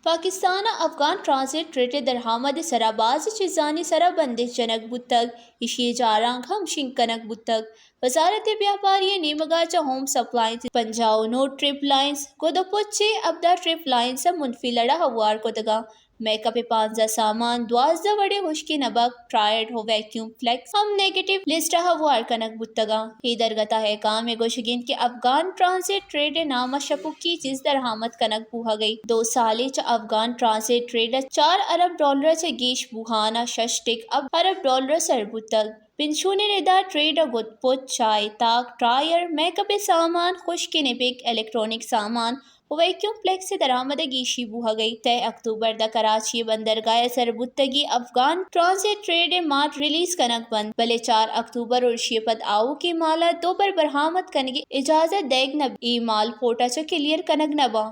پاکستان ءَ Afghan transit trade ءِ درآمد ءِ سرا باز چیزانی سرا بندش جنگ بوتگ، ایشی ءِ جارانک ہم شنگ کنگ بوتگ۔ وزارت بیاپاری ءِ نیمگا چہ ہوم سپلائنس پنجاہ و نو ٹرپ لائنز گد ءُ پچ ءِ ہبدہ ٹرپ لائنز ءَ منفی لڑا ہوار کتگاں۔ میک اپ ءِ پانزدہ سامان، دوازدہ وڑیں ہشکیں نبک، ٹرائیڈ ءُ ویکیوم فلیکس ہم نیگیٹو لسٹ ءَ ہوار کنگ بوتگاں۔ اے درگت ءَ حکام ءِ گوشگ انت کہ افغان ٹرانزٹ ٹریڈ ءِ نام ءَ شپکی چیز درآمد کنگ بوہگ ءَ۔ دو سالے چہ افغان ٹرانزٹ ٹریڈ ءَ چار ارب ڈالر ءَ چہ گیش بوہان ءَ شش ٹک اب ارب ڈالر ءَ سر بوتگ۔ پنشونی ردا ٹریڈ ءَ گد پچ، چاہ ءِ تاک، ٹائر، میک اپ ءِ سامان، خشکیں نبک، الیکٹرانک سامان، ءُ ویکیوم فلیکس ءِ درآمد ءَ گیشی بوہگ ءَ۔ تئ اکتوبر ءَ کراچی ءِ بندرگاہ ءَ سر بوتگیں افغان ٹرانزٹ ٹریڈ ءِ مال ریلیز کنگ بنت، بلے چار اکتوبر ءُ ایشی ءَ پد آؤکیں مال ءَ دوبر برآمد کنگ ءِ اجازت دئیگ نہ بیت۔ اے مال پورٹ ءَ چہ کلیئر کنگ نہ باں۔